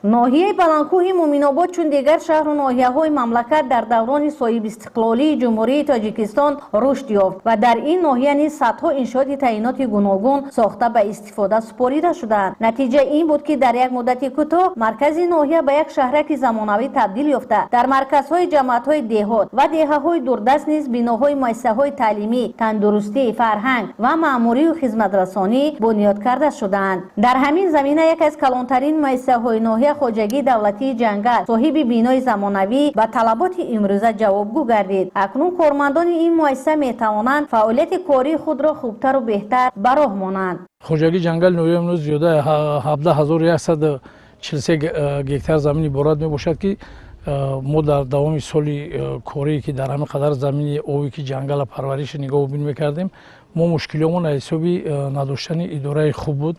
Ноҳияи Баландкӯҳи Муъминобод, чун дигар шаҳру ноҳияҳои мамлакат, дар даврони соҳибистиқлолии Ҷумҳурии Тоҷикистон рушд ёфт ва дар ин ноҳия низ садҳо иншооти таъиноти гуногун сохта, ба истифода супорида шудаанд. Натиҷа ин буд, ки дар як муддати кӯтоҳ маркази ноҳия ба як шаҳраки замонавӣ табдил ёфта, дар марказҳои ҷамоатҳои деҳот ва деҳаҳои дурдаст низ биноҳои муассисаҳои таълимӣ, тандурустӣ, фарҳанг ва маъмурию хизматрасонӣ бунёд карда шудаанд. Дар ҳамин замина яке аз калонтарин муассисаҳои ноҳия, хоҷагии давлатии ҷангал, соҳиби бинои замонавӣ, ба талаботи имрӯза ҷавобгӯ гардид. Акнун кормандони ин муассиса метавонанд фаъолияти кории худро хубтару беҳтар ба роҳ монанд. Хоҷагии ҷангали ноҳия имрӯз зиёда 17 143 гектар замин иборат мебошад, ки мо дар давоми соли корие, ки дар ҳамин қадар замини ове, ки ҷангала парваришу нигоҳубин мекардем, мо мушкилиёмон аз ҳисоби надоштани идораи хуб буд.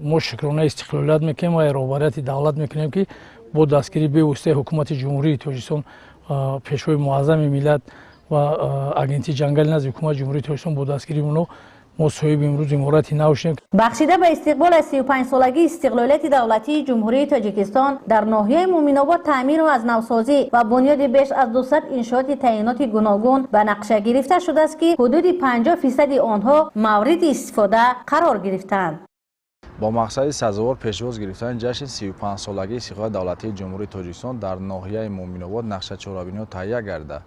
Мо шукронаи истиқлолият мекунем ва роҳбарияти давлат мекунем, ки бо дастгирии бевоситаи Ҳукумати Ҷумҳурии Тоҷикистон, Пешвои муаззами миллат ва Агентии ҷангали назди Ҳукумати Ҷумҳурии Тоҷикистон, бо дастгирии оно мо соҳиби имрӯз иморати нав шудем. Бахшида ба истиқбол аз 35-солагии истиқлолияти давлатии Ҷумҳурии Тоҷикистон дар ноҳияи Муъминобод таъмиру аз навсозӣ ва бунёди беш аз 200 иншооти таъиноти гуногун ба нақша гирифта шудааст, ки ҳудуди 50 фисади онҳо мавриди истифода қарор гирифтаанд. Бо мақсади сазовор пешвоз гирифтани ҷашни 35-солагии истиқлолияти давлатии Ҷумҳурии Тоҷикистон дар ноҳияи Муъминобод нақша чорабиниҳо таҳия гардида,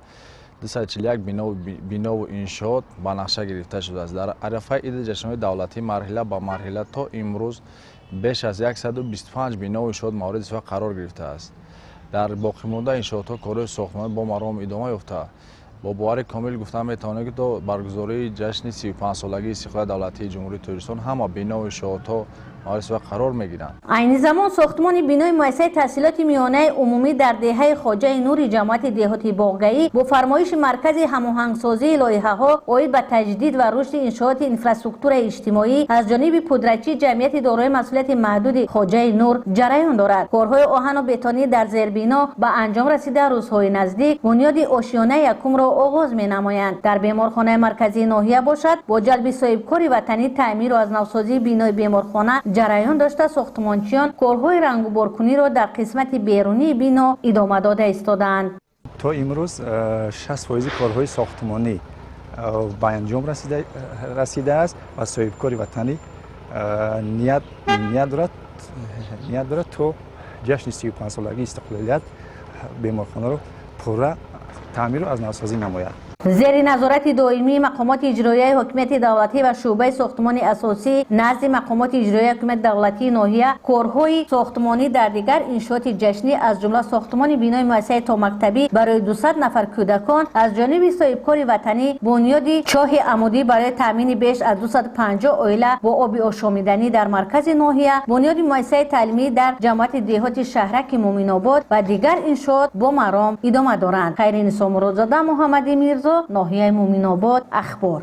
241 бинову иншоот ба нақша гирифта шудааст. Дар арафаи иди ҷашнҳои давлатӣ марҳила ба марҳила то имрӯз беш аз 125 бинову иншоот мавриди истифода қарор гирифтааст. Дар боқимонда иншоотҳо корҳои сохтмонӣ бо маром идома ёфта, бо бовари комил гуфта метавонем, ки то баргузории ҷашни 35-солагии истиқлолияти давлатии Ҷумҳурии Тоҷикистон ҳама бинову иншоотҳо мавриди истифода қарор мегиранд. Айни замон сохтмони бинои муассисаи таҳсилоти миёнаи умумӣ дар деҳаи Хоҷаи Нури ҷамоати деҳоти Боғгаӣ бо фармоиши Маркази ҳамоҳангсозии лоиҳаҳо оид ба таҷдид ва рушди иншооти инфраструктураи иҷтимоӣ аз ҷониби пудрачӣ ҷамъияти дорои масъулияти маҳдуди «Хоҷаи Нур» ҷараён дорад. Корҳои оҳану бетонӣ дар зербино ба анҷом расида, рӯзҳои наздик бунёди ошёнаи якумро оғоз менамоянд. Дар беморхонаи марказии ноҳия бошад, бо ҷалби соҳибкори ватанӣ таъмиру аз навсозии бинои беморхона ҷараён дошта, сохтмончиён корҳои рангуборкуниро дар қисмати берунии бино идома дода истодаанд. То имрӯз 60 фоизи корҳои сохтмонӣ ба анҷом расидааст ва соҳибкори ватанӣ ният дорад то ҷашни 35-солагии истиқлолият беморхонаро пурра таъмиру аз навсозӣ намояд. Зери назорати доимии мақомоти иҷроияи ҳокимияти давлатӣ ва шӯъбаи сохтмони асосӣ назди мақомоти иҷроияи ҳокимияти давлатии ноҳия корҳои сохтмонӣ дар дигар иншооти ҷашнӣ, аз ҷумла сохтмони бинои муассисаи томактабӣ барои 200 нафар кӯдакон аз ҷониби соҳибкори ватанӣ, бунёди чоҳи амудӣ барои таъмини беш аз 250 оила бо оби ошомиданӣ дар маркази ноҳия, бунёди муассисаи таълимӣ дар ҷамоати деҳоти шаҳраки Муъминобод ва дигар иншоот бо маром идома доранд. Хайринисо Муродзода, Муҳаммади Мирзо, ноҳияи Муъминобод, «Ахбор».